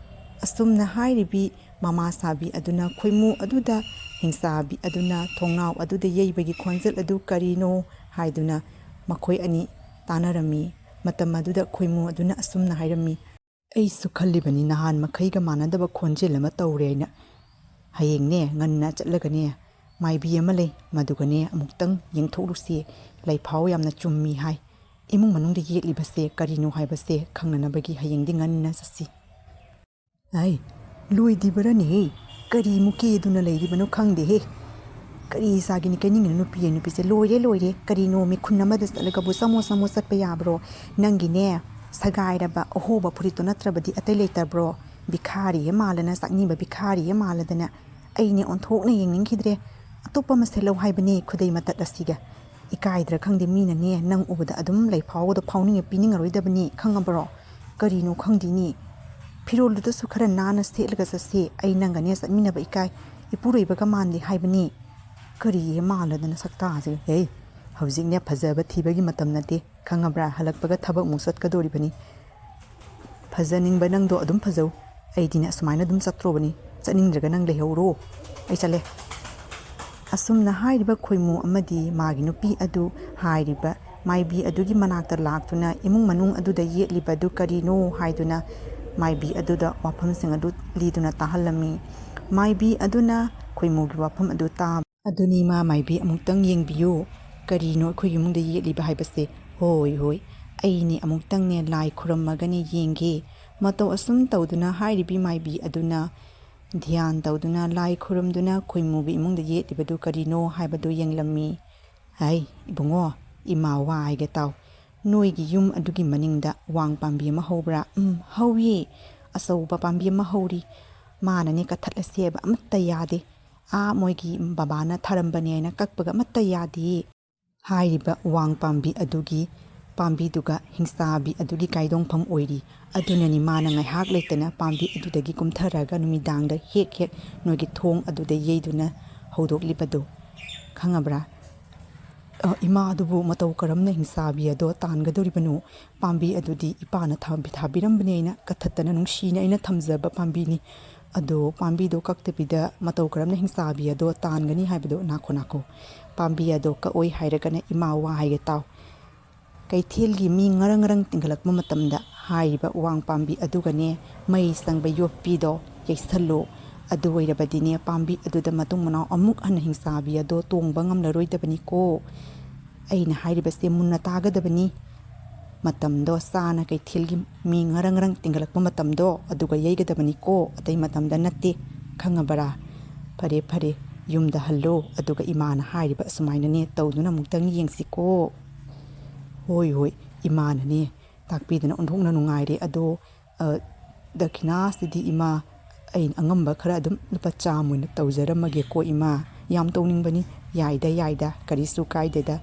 ꯑꯁꯨꯝꯅ ꯍꯥꯏꯔꯤꯕꯤ ꯃꯃꯥ ꯁꯥꯕꯤ ꯑꯗꯨꯅ ꯈꯣꯏꯃꯨ ꯑꯗꯨꯗ, ꯍꯤꯡꯆꯥꯕꯤ ꯑꯗꯨꯅ ꯊꯣꯡꯅꯥꯎ ꯑꯗꯨꯗ ꯌꯩꯕꯒꯤ ꯈꯣꯟꯖꯦꯜ ꯑꯗꯨ ꯀꯔꯤꯅꯣ ꯍꯥꯏꯗꯨꯅ ꯃꯈꯣꯏ ꯑꯅꯤ ꯇꯥꯟꯅꯔꯝꯃꯤ꯫ ꯃꯇꯝ ꯑꯗꯨꯗ ꯈꯣꯏꯃꯨ ꯑꯗꯨꯅ ꯑꯁꯨꯝꯅ ꯍꯥꯏꯔꯝꯃꯤ, "ꯑꯩꯁꯨ ꯈꯜꯂꯤꯕꯅꯤ, ꯅꯍꯥꯟ ꯃꯈꯩꯒ ꯃꯥꯟꯅꯗꯕ ꯈꯣꯟꯖꯦꯜ ꯑꯃ ꯇꯧꯔꯦ ꯍꯥꯏꯅ꯫ ꯍꯌꯦꯡꯅꯦ, ꯉꯟꯅ ꯆꯠꯂꯒꯅꯦ, ꯃꯥꯏꯕꯤ ꯑꯃ ꯂꯩ, ꯃꯗꯨꯒꯅꯦ ꯑꯃꯨꯛꯇꯪ ꯌꯦꯡꯊꯣꯛꯂꯨꯁꯤ꯫ ꯂꯥꯏꯐꯥꯎ ꯌꯥꯝꯅ ꯆꯨꯝꯃꯤ ꯍꯥꯏ꯫ ꯏꯃꯨꯡ ꯃꯅꯨꯡꯗ ꯌꯦꯛꯂꯤꯕꯁꯦ ꯀꯔꯤꯅꯣ ꯍꯥꯏꯕꯁꯦ ꯈꯪꯅꯅꯕꯒꯤ ꯍꯌꯦꯡꯗꯤ ꯉꯟꯅ ꯆꯠꯁꯤ꯫" ꯑꯩ, ꯂꯣꯏꯗꯤꯕꯔꯅꯦꯍꯦ? ꯀꯔꯤ ꯃꯨꯀꯦꯗꯨꯅ ꯂꯩꯔꯤꯕꯅꯣ ꯈꯪꯗꯦꯍꯦ꯫ ꯀꯔꯤ ꯆꯥꯒꯦꯅꯤ ꯀꯩꯅꯤꯡꯉꯤꯅꯣ ꯅꯨꯄꯤ, ꯅꯨꯄꯤꯁꯦ? ꯂꯣꯏꯔꯦ, ꯂꯣꯏꯔꯦ꯫ ꯀꯔꯤꯅꯣ ꯃꯤꯈꯨꯟ ꯑꯃꯗ ꯆꯠꯂꯒꯕꯨ ꯆꯃꯣ ꯆꯃꯣ ꯆꯠꯄ ꯌꯥꯕ꯭ꯔꯣ? ꯅꯪꯒꯤꯅꯦ, ꯁꯒꯥꯏꯔꯕ ꯑꯍꯣꯕ ꯐꯨꯔꯤꯠꯇꯣ ꯅꯠꯇ꯭ꯔꯕꯗꯤ ꯑꯇꯩ ꯂꯩꯇꯕ꯭ꯔꯣ? ꯚꯤꯈꯥꯔꯤ ꯍꯦ ꯃꯥꯜꯂꯅ, ꯆꯥꯛꯅꯤꯡꯕ ꯚꯤꯈꯥꯔꯤ ꯍꯦ ꯃꯥꯜꯂꯗꯅ꯫ ꯑꯩꯅꯦ ꯑꯣꯟꯊꯣꯛꯅ ꯌꯦꯡꯅꯤꯡꯈꯤꯗ꯭ꯔꯦ꯫ ꯑꯇꯣꯞꯄ ꯑꯃ ꯁꯦꯠꯂꯧ ꯍꯥꯏꯕꯅꯦ, ꯈꯨꯗꯩ ꯃꯇꯠ ꯑꯁꯤꯒ꯫ ꯏꯀꯥꯏꯗ꯭ꯔꯥ ꯈꯪꯗꯦ, ꯃꯤꯅꯅꯦ ꯅꯪ ꯎꯕꯗ ꯑꯗꯨꯝ ꯂꯩꯐꯥꯎꯕꯗꯣ ꯐꯥꯎꯅꯤꯡꯉꯦ ꯄꯤꯅꯤꯡꯉꯔꯣꯏꯗꯕꯅꯤ, ꯈꯪꯉꯕ꯭ꯔꯣ? ꯀꯔꯤꯅꯣ ꯈꯪꯗꯦꯅꯦ꯫ ꯐꯤꯔꯣꯜꯗꯨꯗꯁꯨ ꯈꯔ ꯅꯥꯟꯅ ꯁꯦꯠꯂꯒ ꯆꯠꯁꯤ, ꯑꯩ ꯅꯪꯒꯅꯦ ꯆꯠꯃꯤꯟꯅꯕ ꯏꯀꯥꯏ, ꯏꯄꯨꯔꯣꯏꯕꯒ ꯃꯥꯟꯗꯦ ꯍꯥꯏꯕꯅꯤ꯫ ꯀꯔꯤ ꯃꯥꯜꯂꯗꯅ ꯁꯛꯇꯥꯁꯦ? ꯍꯦ, ꯍꯧꯖꯤꯛꯅꯦ ꯐꯖꯕ ꯊꯤꯕꯒꯤ ꯃꯇꯝ ꯅꯠꯇꯦ, ꯈꯪꯉꯕ꯭ꯔꯥ? ꯍꯜꯂꯛꯄꯒ ꯊꯕꯛ ꯑꯃꯨꯛ ꯆꯠꯀꯗꯣꯔꯤꯕꯅꯤ꯫ ꯐꯖꯅꯤꯡꯕ ꯅꯪꯗꯣ ꯑꯗꯨꯝ ꯐꯖꯧ꯫ ꯑꯩꯗꯤꯅꯦ ꯑꯁꯨꯃꯥꯏꯅ ꯑꯗꯨꯝ ꯆꯠꯇ꯭ꯔꯣꯕꯅꯤ꯫ ꯆꯠꯅꯤꯡꯗ꯭ꯔꯒ ꯅꯪ ꯂꯩꯍꯧꯔꯣ꯫ ꯑꯩ ꯆꯠꯂꯦ꯫ ꯑꯁꯨꯝꯅ ꯍꯥꯏꯔꯤꯕ ꯈꯣꯏꯃꯨ ꯑꯃꯗꯤ ꯃꯥꯒꯤ ꯅꯨꯄꯤ ꯑꯗꯨ ꯍꯥꯏꯔꯤꯕ ꯃꯥꯏꯕꯤ ꯑꯗꯨꯒꯤ ꯃꯅꯥꯛꯇ ꯂꯥꯛꯇꯨꯅ ꯏꯃꯨꯡ ꯃꯅꯨꯡ ꯑꯗꯨꯗ ꯌꯦꯠꯂꯤꯕ ꯑꯗꯨ ꯀꯔꯤꯅꯣ ꯍꯥꯏꯗꯨꯅ ꯃꯥꯏꯕꯤ ꯑꯗꯨꯗ ꯋꯥꯐꯝꯁꯤꯡ ꯑꯗꯨ ꯂꯤꯗꯨꯅ ꯇꯥꯍꯜꯂꯝꯃꯤ꯫ ꯃꯥꯏꯕꯤ ꯑꯗꯨꯅ ꯈꯣꯏꯃꯨꯒꯤ ꯋꯥꯐꯝ ꯑꯗꯨ ꯇꯥꯕ ꯑꯗꯨꯅꯤ꯫ ꯃꯥ ꯃꯥꯏꯕꯤ ꯑꯃꯨꯛꯇꯪ ꯌꯦꯡꯕꯤꯌꯨ꯫ ꯀꯔꯤꯅꯣ ꯑꯩꯈꯣꯏꯒꯤ ꯏꯃꯨꯡꯗ ꯌꯦꯠꯂꯤꯕ ꯍꯥꯏꯕꯁꯦ? ꯍꯣꯏ, ꯍꯣꯏ, ꯑꯩꯅꯦ ꯑꯃꯨꯛꯇꯪꯅꯦ ꯂꯥꯏ ꯈꯨꯔꯝꯃꯒꯅꯦ ꯌꯦꯡꯒꯦ꯫ ꯃꯇꯧ ꯑꯁꯨꯝ ꯇꯧꯗꯨꯅ ꯍꯥꯏꯔꯤꯕꯤ ꯃꯥꯏꯕꯤ ꯑꯗꯨꯅ ꯙ꯭ꯌꯥꯟ ꯇꯧꯗꯨꯅ ꯂꯥꯏ ꯈꯨꯔꯨꯝꯗꯨꯅ ꯈꯣꯏꯃꯨꯒꯤ ꯏꯃꯨꯡꯗ ꯌꯦꯠꯂꯤꯕꯗꯨ ꯀꯔꯤꯅꯣ ꯍꯥꯏꯕꯗꯨ ꯌꯦꯡꯂꯝꯃꯤ꯫ "ꯍꯩ, ꯏꯕꯨꯡꯉꯣ, ꯏꯃꯥ ꯋꯥ ꯍꯥꯏꯒꯦ ꯇꯥꯎ꯫ ꯅꯣꯏꯒꯤ ꯌꯨꯝ ꯑꯗꯨꯒꯤ ꯃꯅꯤꯡꯗ ꯋꯥꯡ ꯄꯥꯝꯕꯤ ꯑꯃ ꯍꯧꯕ꯭ꯔꯥ?" "ꯎꯝ, ꯍꯧꯏ꯫ ꯑꯆꯧꯕ ꯄꯥꯝꯕꯤ ꯑꯃ ꯍꯧꯔꯤ꯫ ꯃꯥꯅꯅꯦ ꯀꯛꯊꯠꯂꯁꯦꯕ ꯑꯃꯠꯇ ꯌꯥꯗꯦ꯫ ꯑꯥ ꯃꯣꯏꯒꯤ ꯕꯕꯥꯅ ꯊꯥꯔꯝꯕꯅꯦ ꯍꯥꯏꯅ ꯀꯛꯄꯒ ꯑꯃꯠꯇ ꯌꯥꯗꯦ꯫" ꯍꯥꯏꯔꯤꯕ ꯋꯥꯡ ꯄꯥꯝꯕꯤ ꯑꯗꯨꯒꯤ ꯄꯥꯝꯕꯤꯗꯨꯒ ꯍꯤꯡꯆꯥꯕꯤ ꯑꯗꯨꯒꯤ ꯀꯥꯏꯗꯣꯡꯐꯝ ꯑꯣꯏꯔꯤ꯫ ꯑꯗꯨꯅꯅꯤ ꯃꯥꯅ ꯉꯥꯏꯍꯥꯛ ꯂꯩꯇꯅ ꯄꯥꯝꯕꯤ ꯑꯗꯨꯗꯒꯤ ꯀꯨꯝꯊꯔꯒ ꯅꯨꯃꯤꯗꯥꯡꯗ ꯍꯦꯛ ꯍꯦꯛ ꯅꯣꯏꯒꯤ ꯊꯣꯡ ꯑꯗꯨꯗ ꯌꯩꯗꯨꯅ ꯍꯧꯗꯣꯛꯂꯤꯕꯗꯨ꯫ ꯈꯪꯉꯕ꯭ꯔꯥ? ꯑ, ꯏꯃꯥ ꯑꯗꯨꯕꯨ ꯃꯇꯧ ꯀꯔꯝꯅ ꯍꯤꯡꯆꯥꯕꯤ ꯑꯗꯣ ꯇꯥꯟꯒꯗꯧꯔꯤꯕꯅꯣ? ꯄꯥꯝꯕꯤ ꯑꯗꯨꯗꯤ ꯏꯄꯥꯅ ꯊꯥ-, ꯊꯥꯕꯤꯔꯝꯕꯅꯦ ꯑꯩꯅ ꯀꯛꯊꯠꯇꯅ ꯅꯨꯡꯁꯤꯅ ꯑꯩꯅ ꯊꯝꯖꯕ ꯄꯥꯝꯕꯤꯅꯤ꯫ ꯑꯗꯣ ꯄꯥꯝꯕꯤꯗꯣ ꯀꯛꯇꯕꯤꯗ ꯃꯇꯧ ꯀꯔꯝꯅ ꯍꯤꯡꯆꯥꯕꯤ ꯑꯗꯣ ꯇꯥꯟꯒꯅꯤ ꯍꯥꯏꯕꯗꯣ ꯅꯥꯈꯣ, ꯅꯥꯈꯣ꯫ ꯄꯥꯝꯕꯤ ꯑꯗꯣ ꯀꯛꯑꯣꯏ ꯍꯥꯏꯔꯒꯅ ꯏꯃꯥ ꯋꯥ ꯍꯥꯏꯒꯦ ꯇꯥꯎ꯫ ꯀꯩꯊꯦꯜꯒꯤ ꯃꯤ ꯉꯔꯪ ꯉꯔꯪ ꯇꯤꯡꯈꯠꯂꯛꯄ ꯃꯇꯝꯗ ꯍꯥꯏꯔꯤꯕ ꯎꯋꯥꯡ ꯄꯥꯝꯕꯤ ꯑꯗꯨꯒꯅꯦ ꯃꯩ ꯆꯪꯕ ꯌꯣꯠꯄꯤꯗꯣ ꯌꯩꯁꯜꯂꯨ꯫ ꯑꯗꯨ ꯑꯣꯏꯔꯕꯗꯤꯅꯦ ꯄꯥꯝꯕꯤ ꯑꯗꯨꯗ ꯃꯇꯨꯡ ꯃꯅꯥꯎ ꯑꯃꯨꯛ ꯍꯟꯅ ꯍꯤꯡꯆꯥꯕꯤ ꯑꯗꯣ ꯇꯣꯡꯕ ꯉꯝꯂꯔꯣꯏꯗꯕꯅꯤꯀꯣ꯫ ꯑꯩꯅ ꯍꯥꯏꯔꯤꯕꯁꯦ ꯃꯨꯟꯅ ꯇꯥꯒꯗꯕꯅꯤ꯫ ꯃꯇꯝꯗꯣ ꯆꯥꯅ ꯀꯩꯊꯦꯜꯒꯤ ꯃꯤ ꯉꯔꯪ ꯉꯔꯪ ꯇꯤꯡꯈꯠꯂꯛꯄ ꯃꯇꯝꯗꯣ ꯑꯗꯨꯒ ꯌꯩꯒꯗꯕꯅꯤꯀꯣ, ꯑꯇꯩ ꯃꯇꯝꯗ ꯅꯠꯇꯦ, ꯈꯪꯉꯕꯔꯥ? ꯐꯔꯦ ꯐꯔꯦ, ꯌꯨꯝꯗ ꯍꯜꯂꯣ, ꯑꯗꯨꯒ ꯏꯃꯥꯅ ꯍꯥꯏꯔꯤꯕ ꯑꯁꯨꯃꯥꯏꯅꯅꯦ ꯇꯧꯗꯨꯅ ꯑꯃꯨꯛꯇꯪ ꯌꯦꯡꯁꯤꯀꯣ꯫ ꯍꯣꯏ ꯍꯣꯏ, ꯏꯃꯥꯅꯅꯦ ꯇꯥꯛꯄꯤꯗꯅ ꯑꯣꯟꯊꯣꯛꯅ ꯅꯨꯡꯉꯥꯏꯔꯦ꯫ ꯑꯗꯣ ꯑ, ꯗꯈꯤꯅꯥꯁꯤꯗꯤ ꯏꯃꯥ, ꯑꯩꯅ ꯑꯉꯝꯕ ꯈꯔ ꯑꯗꯨꯝ ꯂꯨꯄꯥ ꯆꯥꯝꯃ ꯑꯣꯏꯅ ꯇꯧꯖꯔꯝꯃꯒꯦꯀꯣ ꯏꯃꯥ꯫ ꯌꯥꯝ ꯇꯧꯅꯤꯡꯕꯅꯤ꯫ ꯌꯥꯏꯗ ꯌꯥꯏꯗ, ꯀꯔꯤꯁꯨ ꯀꯥꯏꯗꯦꯗ꯫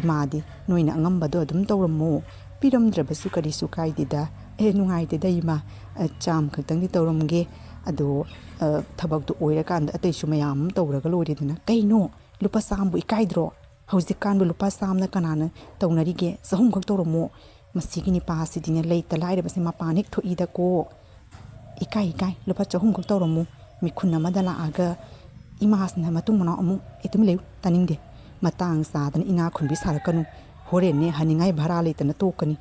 ꯏꯃꯥꯗꯤ ꯅꯣꯏꯅ ꯑꯉꯝꯕꯗꯣ ꯑꯗꯨꯝ ꯇꯧꯔꯝꯃꯣ, ꯄꯤꯔꯝꯗ꯭ꯔꯕꯁꯨ ꯀꯔꯤꯁꯨ ꯀꯥꯏꯗꯦꯗ꯫ ꯑꯦ, ꯅꯨꯡꯉꯥꯏꯇꯦꯗ ꯏꯃꯥ, ꯑ, ꯆꯥꯝꯃ ꯈꯛꯇꯪꯗꯤ ꯇꯧꯔꯝꯒꯦ꯫ ꯑꯗꯣ ꯑ, ꯊꯕꯛꯇꯣ ꯑꯣꯏꯔꯀꯥꯟꯗ ꯑꯇꯩꯁꯨ ꯃꯌꯥꯝ ꯑꯃ ꯇꯧꯔꯒ ꯂꯣꯏꯔꯦꯗꯅ꯫ ꯀꯩꯅꯣ, ꯂꯨꯄꯥ ꯆꯥꯝꯃꯕꯨ ꯏꯀꯥꯏꯗ꯭ꯔꯣ? ꯍꯧꯖꯤꯛꯀꯥꯟꯕꯨ ꯂꯨꯄꯥ ꯆꯥꯝꯃꯅ ꯀꯅꯥꯅ ꯇꯧꯅꯔꯤꯒꯦ? ꯆꯍꯨꯝꯈꯛ ꯇꯧꯔꯝꯃꯣ꯫ ꯃꯁꯤꯒꯤ ꯅꯤꯄꯥꯁꯤꯗꯤꯅꯦ, ꯂꯩꯇ ꯂꯥꯏꯔꯕꯁꯦ ꯃꯄꯥꯟ ꯍꯦꯛ ꯊꯣꯛꯏꯗꯀꯣ꯫ ꯏꯀꯥꯏ ꯏꯀꯥꯏ, ꯂꯨꯄꯥ ꯆꯍꯨꯝꯈꯛ ꯇꯧꯔꯝꯃꯨ꯫ ꯃꯤꯈꯨꯟ ꯑꯃꯗ ꯂꯥꯛꯑꯒ ꯏꯃꯥꯁꯤꯅ ꯃꯇꯨꯡ ꯃꯅꯥꯎ ꯑꯃꯨꯛ, "ꯑꯦ, ꯇꯨꯃꯤꯟ ꯂꯩꯌꯨ, ꯇꯥꯅꯤꯡꯗꯦ꯫ ꯃꯇꯥꯡ ꯆꯥꯗꯅ ꯏꯅꯥ ꯈꯨꯟꯕꯤ ꯁꯥꯔꯛꯀꯅꯨ꯫ ꯍꯣꯔꯦꯟꯅꯦ ꯍꯟꯅꯤꯡꯉꯥꯏ ꯚꯔꯥ ꯂꯩꯇꯅ ꯇꯣꯛꯀꯅꯤ꯫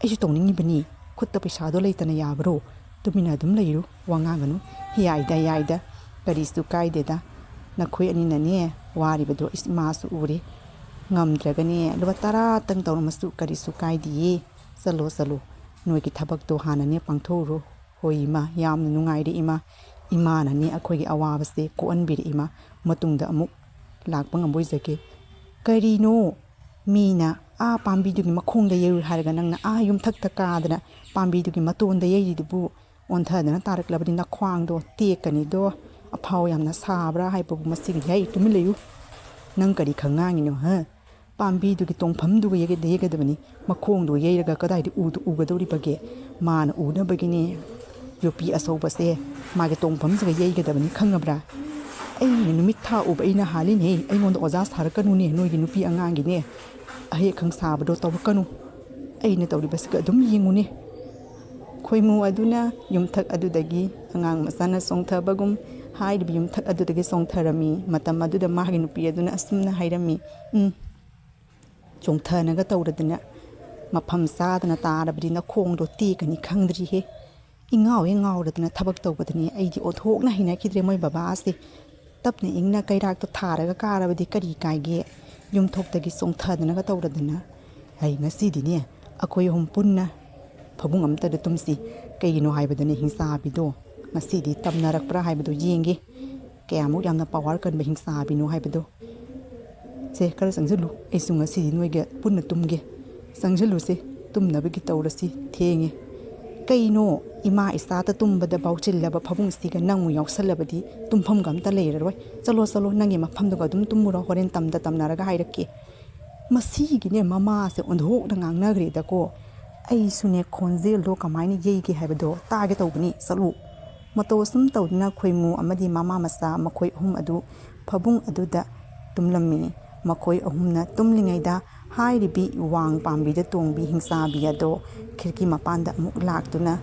ꯑꯩꯁꯨ ꯇꯧꯅꯤꯡꯉꯤꯕꯅꯤ, ꯈꯨꯠꯇ ꯄꯩꯁꯥꯗꯣ ꯂꯩꯇꯅ ꯌꯥꯕ꯭ꯔꯣ? ꯇꯨꯃꯤꯟꯅ ꯑꯗꯨꯝ ꯂꯩꯔꯨ, ꯋꯥ ꯉꯥꯡꯒꯅꯨ꯫" "ꯌꯥꯏꯗ ꯌꯥꯏꯗ, ꯀꯔꯤꯁꯨ ꯀꯥꯏꯗꯦꯗ꯫ ꯅꯈꯣꯏ ꯑꯅꯤꯅꯅꯦ ꯋꯥꯔꯤꯕꯗꯣ ꯏꯁ-, ꯏꯃꯥꯁꯨ ꯎꯔꯦ꯫ ꯉꯝꯗ꯭ꯔꯒꯅꯦ ꯂꯨꯄꯥ ꯇꯔꯥꯇꯪ ꯇꯧꯔꯝꯃꯁꯨ ꯀꯔꯤꯁꯨ ꯀꯥꯏꯗꯤꯌꯦ꯫ ꯆꯠꯂꯣ ꯆꯠꯂꯣ, ꯅꯣꯏꯒꯤ ꯊꯕꯛꯇꯣ ꯍꯥꯟꯅꯅꯦ ꯄꯥꯡꯊꯣꯛꯎꯔꯣ꯫" "ꯍꯣꯏ ꯏꯃꯥ, ꯌꯥꯝꯅ ꯅꯨꯡꯉꯥꯏꯔꯦ ꯏꯃꯥ꯫ ꯏꯃꯥꯅꯅꯦ ꯑꯩꯈꯣꯏꯒꯤ ꯑꯋꯥꯕꯁꯦ ꯀꯣꯛꯍꯟꯕꯤꯔꯦ ꯏꯃꯥ꯫ ꯃꯇꯨꯡꯗ ꯑꯃꯨꯛ ꯂꯥꯛꯄ ꯉꯝꯕ ꯑꯣꯏꯖꯒꯦ꯫" "ꯀꯔꯤꯅꯣ? ꯃꯤꯅ ꯑꯥ ꯄꯥꯝꯕꯤꯗꯨꯒꯤ ꯃꯈꯣꯡꯗ ꯌꯩꯔꯨ ꯍꯥꯏꯔꯒ ꯅꯪꯅ ꯑꯥ ꯌꯨꯝꯊꯛꯇ ꯀꯥꯗꯅ ꯄꯥꯝꯕꯤꯗꯨꯒꯤ ꯃꯇꯣꯟꯗ ꯌꯩꯔꯤꯗꯨꯕꯨ? ꯑꯣꯟꯊꯗꯅ ꯇꯥꯔꯛꯂꯕꯗꯤ ꯅꯈ꯭ꯋꯥꯡꯗꯣ ꯇꯦꯛꯀꯅꯤꯗꯣ꯫ ꯑꯐꯥꯎ ꯌꯥꯝꯅ ꯁꯥꯕ꯭ꯔꯥ ꯍꯥꯏꯕꯕꯨ ꯃꯁꯤꯒꯤ꯫ ꯍꯩ, ꯇꯨꯃꯤꯟ ꯂꯩꯌꯨ꯫ ꯅꯪ ꯀꯔꯤ ꯈꯪ ꯉꯥꯡꯉꯤꯅꯣ, ꯍ? ꯄꯥꯝꯕꯤꯗꯨꯒꯤ ꯇꯣꯡꯐꯝꯗꯨꯒ ꯌꯩꯒ-, ꯌꯩꯒꯗꯕꯅꯤ꯫ ꯃꯈꯣꯡꯗꯨ ꯌꯩꯔꯒ ꯀꯗꯥꯏꯗ ꯎꯗꯨ ꯎꯒꯗꯧꯔꯤꯕꯒꯦ? ꯃꯥꯅ ꯎꯅꯕꯒꯤꯅꯦ ꯌꯣꯠꯄꯤ ꯑꯆꯧꯕꯁꯦ ꯃꯥꯒꯤ ꯇꯣꯡꯐꯝꯁꯤꯒ ꯌꯩꯒꯗꯕꯅꯤ, ꯈꯪꯉꯕ꯭ꯔꯥ? ꯑꯩꯅ ꯅꯨꯃꯤꯠ ꯊꯥ ꯎꯕ ꯑꯩꯅ ꯍꯥꯜꯂꯤꯅꯦ꯫ ꯑꯩꯉꯣꯟꯗ ꯑꯣꯖꯥ ꯁꯥꯔꯛꯀꯅꯨꯅꯦ, ꯅꯣꯏꯒꯤ ꯅꯨꯄꯤ ꯑꯉꯥꯡꯒꯤꯅꯦ ꯑꯍꯦꯛ ꯈꯪ ꯁꯥꯕꯗꯣ ꯇꯧꯔꯛꯀꯅꯨ꯫ ꯑꯩꯅ ꯇꯧꯔꯤꯕꯁꯤꯒ ꯑꯗꯨꯝ ꯌꯦꯡꯉꯨꯅꯦ꯫" ꯈꯣꯏꯃꯨ ꯑꯗꯨꯅ ꯌꯨꯝꯊꯛ ꯑꯗꯨꯗꯒꯤ ꯑꯉꯥꯡ ꯃꯆꯥꯅ ꯆꯣꯡꯊꯕꯒꯨꯝ ꯍꯥꯏꯔꯤꯕ ꯌꯨꯝꯊꯛ ꯑꯗꯨꯗꯒꯤ ꯆꯣꯡꯊꯔꯝꯃꯤ꯫ ꯃꯇꯝ ꯑꯗꯨꯗ ꯃꯥꯒꯤ ꯅꯨꯄꯤ ꯑꯗꯨꯅ ꯑꯁꯨꯝꯅ ꯍꯥꯏꯔꯝꯃꯤ, "ꯎꯝ, ꯆꯣꯡꯊꯅꯒ ꯇꯧꯔꯗꯅ ꯃꯐꯝ ꯆꯥꯗꯅ ꯇꯥꯔꯕꯗꯤ ꯅꯈꯣꯡꯗꯣ ꯇꯦꯛꯀꯅꯤ ꯈꯪꯗ꯭ꯔꯤꯍꯦ꯫ ꯏꯉꯥꯎ ꯍꯦꯛ ꯉꯥꯎꯔꯗꯅ ꯊꯕꯛ ꯇꯧꯕꯗꯅꯦ ꯑꯩꯗꯤ ꯑꯣꯟꯊꯣꯛꯅ ꯍꯩꯅꯈꯤꯗ꯭ꯔꯦ ꯃꯣꯏ ꯕꯕꯥꯁꯦ꯫ ꯇꯞꯅ ꯏꯪꯅ ꯀꯩꯔꯥꯛꯇꯣ ꯊꯥꯔꯒ ꯀꯥꯔꯕꯗꯤ ꯀꯔꯤ ꯀꯥꯏꯒꯦ? ꯌꯨꯝꯊꯣꯛꯇꯒꯤ ꯆꯣꯡꯊꯗꯅꯒ ꯇꯧꯔꯗꯅ꯫ ꯑꯩ ꯉꯁꯤꯗꯤꯅꯦ ꯑꯩꯈꯣꯏ ꯑꯍꯨꯝ ꯄꯨꯟꯅ ꯐꯃꯨꯡ ꯑꯃꯠꯇꯗ ꯇꯨꯝꯁꯤ꯫ ꯀꯩꯒꯤꯅꯣ ꯍꯥꯏꯕꯗꯅꯦ ꯍꯤꯡꯆꯥꯕꯤꯗꯣ ꯉꯁꯤꯗꯤ ꯇꯝꯅꯔꯛꯄ꯭ꯔꯥ ꯍꯥꯏꯕꯗꯣ ꯌꯦꯡꯒꯦ꯫ ꯀꯌꯥꯃꯨꯛ ꯌꯥꯝꯅ ꯄꯋꯥꯔ ꯀꯟꯕ ꯍꯤꯡꯆꯥꯕꯤꯅꯣ ꯍꯥꯏꯕꯗꯣ꯫ ꯁꯦ, ꯈꯔ ꯆꯪꯁꯤꯜꯂꯨ, ꯑꯩꯁꯨ ꯉꯁꯤꯗꯤ ꯅꯣꯏꯒ ꯄꯨꯟꯅ ꯇꯨꯝꯒꯦ꯫ ꯆꯪꯁꯤꯜꯂꯨꯁꯦ, ꯇꯨꯝꯅꯕꯒꯤ ꯇꯧꯔꯁꯤ, ꯊꯦꯡꯉꯦ꯫ ꯀꯩꯅꯣ, ꯏꯃꯥ ꯏꯆꯥꯇ ꯇꯨꯝꯕꯗ ꯐꯥꯎ ꯆꯤꯜꯂꯕ ꯐꯃꯨꯡꯁꯤꯒ ꯅꯪꯃꯨꯛ ꯌꯥꯎꯁꯜꯂꯕꯗꯤ ꯇꯨꯝꯐꯝꯒ ꯑꯝꯇ ꯂꯩꯔꯔꯣꯏ꯫ ꯆꯠꯂꯣ, ꯆꯠꯂꯣ, ꯅꯪꯒꯤ ꯃꯐꯝꯗꯨꯒ ꯑꯗꯨꯝ ꯇꯨꯝꯃꯨꯔꯣ, ꯍꯣꯔꯦꯟ ꯇꯝꯗ ꯇꯝꯅꯔꯒ ꯍꯥꯏꯔꯛꯀꯦ꯫ ꯃꯁꯤꯒꯤꯅꯦ ꯃꯃꯥꯁꯦ ꯑꯣꯟꯊꯣꯛꯅ ꯉꯥꯡꯅꯈ꯭ꯔꯦꯗꯀꯣ꯫ ꯑꯩꯁꯨꯅꯦ ꯈꯣꯟꯖꯦꯜꯗꯣ ꯀꯃꯥꯏꯅ ꯌꯩꯒꯦ ꯍꯥꯏꯕꯗꯣ ꯇꯥꯒꯦ ꯇꯧꯕꯅꯤ꯫ ꯆꯠꯂꯨ꯫ ꯃꯇꯧ ꯑꯁꯨꯝ ꯇꯧꯗꯨꯅ ꯈꯣꯏꯃꯨ ꯑꯃꯗꯤ ꯃꯃꯥ ꯃꯆꯥ ꯃꯈꯣꯏ ꯑꯍꯨꯝ ꯑꯗꯨ ꯐꯃꯨꯡ ꯑꯗꯨꯗ ꯇꯨꯝꯂꯝꯃꯤ꯫ ꯃꯈꯣꯏ ꯑꯍꯨꯝꯅ ꯇꯨꯝꯂꯤꯉꯩꯗ ꯍꯥꯏꯔꯤꯕꯤ ꯋꯥꯡ ꯄꯥꯝꯕꯤꯗ ꯇꯣꯡꯕꯤ ꯍꯤꯡꯆꯥꯕꯤ ꯑꯗꯣ ꯈꯤꯔꯀꯤ ꯃꯄꯥꯟꯗ ꯑꯃꯨꯛ ꯂꯥꯛꯇꯨꯅ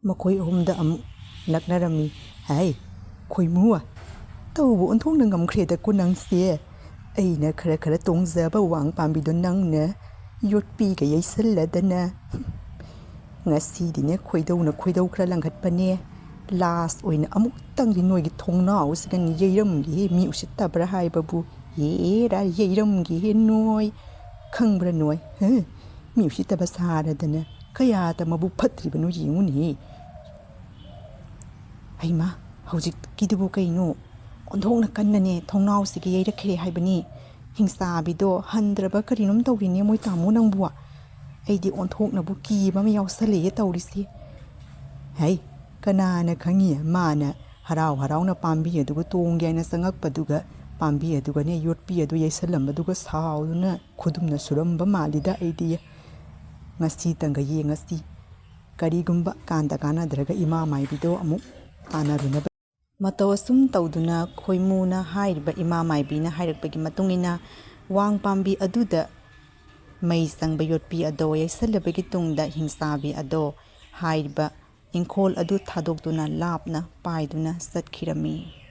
ꯃꯈꯣꯏ ꯑꯍꯨꯝꯗ ꯑꯃꯨꯛ ꯅꯛꯅꯔꯝꯃꯤ꯫ "ꯍꯩ, ꯈꯣꯏꯃꯨ, ꯇꯧꯕ ꯑꯣꯟꯊꯣꯛꯅ ꯉꯝꯈ꯭ꯔꯦꯗꯀꯣ ꯅꯪꯁꯦ꯫ ꯑꯩꯅ ꯈꯔ ꯈꯔ ꯇꯣꯡꯖꯕ ꯋꯥꯡ ꯄꯥꯝꯕꯤꯗꯣ ꯅꯪꯅ ꯌꯣꯠꯄꯤꯒ ꯌꯩꯁꯜꯂꯗꯅ꯫ ꯉꯁꯤꯗꯤꯅꯦ ꯈꯣꯏꯗꯧꯅ ꯈꯣꯏꯗꯧ ꯈꯔ ꯂꯪꯈꯠꯄꯅꯦ꯫ ꯂꯥꯁ ꯑꯣꯏꯅ ꯑꯃꯨꯛꯇꯪꯗꯤ ꯅꯣꯏꯒꯤ ꯊꯣꯡꯅꯥꯎꯁꯤꯒ ꯌꯩꯔꯝꯒꯦꯍꯦ, ꯃꯤ ꯎꯁꯤꯠꯇꯕ꯭ꯔꯥ ꯍꯥꯏꯕꯕꯨ꯫ ꯍꯦꯔꯥ, ꯌꯩꯔꯝꯒꯦꯍꯦ ꯅꯣꯏ꯫ ꯈꯪꯕ꯭ꯔꯥ ꯅꯣꯏ? ꯍ? ꯃꯤ ꯎꯁꯤꯠꯇꯕ ꯁꯥꯔꯗꯅ ꯀꯌꯥꯗ ꯃꯕꯨꯛ ꯐꯠꯇ꯭ꯔꯤꯕꯅꯣ ꯌꯦꯡꯉꯨꯅꯦꯍꯦ꯫ ꯍꯩꯃꯥ, ꯍꯧꯖꯤꯛꯀꯤꯗꯨꯕꯨ ꯀꯩꯅꯣ? ꯑꯣꯟꯊꯣꯛꯅ ꯀꯟꯅꯅꯦ ꯊꯣꯡꯅꯥꯎꯁꯤꯒ ꯌꯩꯔꯛꯈ꯭ꯔꯦ ꯍꯥꯏꯕꯅꯤ꯫ ꯍꯤꯡꯆꯥꯕꯤꯗꯣ ꯍꯟꯗ꯭ꯔꯕ ꯀꯔꯤꯅꯣꯝ ꯇꯧꯔꯤꯅꯦ ꯃꯣꯏ ꯇꯥꯃꯣ ꯅꯪꯕꯨ꯫ ꯑꯩꯗꯤ ꯑꯣꯟꯊꯣꯛꯅꯕꯨ ꯀꯤꯕ ꯑꯃ ꯌꯥꯎꯁꯜꯂꯛꯑꯦ ꯇꯧꯔꯤꯁꯤ꯫ ꯍꯩ, ꯀꯅꯥꯅ ꯈꯪꯉꯤ, ꯃꯥꯅ ꯍꯔꯥꯎ ꯍꯔꯥꯎꯅ ꯄꯥꯝꯕꯤ ꯑꯗꯨꯒ ꯇꯣꯡꯒꯦ ꯍꯥꯏꯅ ꯆꯪꯉꯛꯄꯗꯨꯒ ꯄꯥꯝꯕꯤ ꯑꯗꯨꯒꯅꯦ ꯌꯣꯠꯄꯤ ꯑꯗꯨ ꯌꯩꯁꯜꯂꯝꯕꯗꯨꯒ ꯁꯥꯎꯗꯨꯅ ꯈꯨꯗꯨꯝꯅ ꯁꯨꯔꯝꯕ ꯃꯥꯜꯂꯤꯗ ꯑꯩꯗꯤ꯫ ꯉꯁꯤꯇꯪꯒ ꯌꯦꯡꯉꯁꯤ꯫ ꯀꯔꯤꯒꯨꯝꯕ ꯀꯥꯟꯗ ꯀꯥꯟꯅꯗ꯭ꯔꯒ ꯏꯃꯥ ꯃꯥꯏꯕꯤꯗꯣ ꯑꯃꯨꯛ ꯇꯥꯟꯅꯔꯨꯅꯕ꯫ ꯃꯇꯧ ꯑꯁꯨꯝ ꯇꯧꯗꯨꯅ ꯈꯣꯏꯃꯨꯅ ꯍꯥꯏꯔꯤꯕ ꯏꯃꯥ ꯃꯥꯏꯕꯤꯅ ꯍꯥꯏꯔꯛꯄꯒꯤ ꯃꯇꯨꯡ ꯏꯟꯅ ꯋꯥꯡ ꯄꯥꯝꯕꯤ ꯑꯗꯨꯗ ꯃꯩ ꯆꯪꯕ ꯌꯣꯠꯄꯤ ꯑꯗꯣ ꯌꯩꯁꯜꯂꯕꯒꯤ ꯇꯨꯡꯗ ꯍꯤꯡꯆꯥꯕꯤ ꯑꯗꯣ ꯍꯥꯏꯔꯤꯕ ꯏꯪꯈꯣꯜ ꯑꯗꯨ ꯊꯥꯗꯣꯛꯇꯨꯅ ꯂꯥꯞꯅ ꯄꯥꯏꯗꯨꯅ ꯆꯠꯈꯤꯔꯝꯃꯤ꯫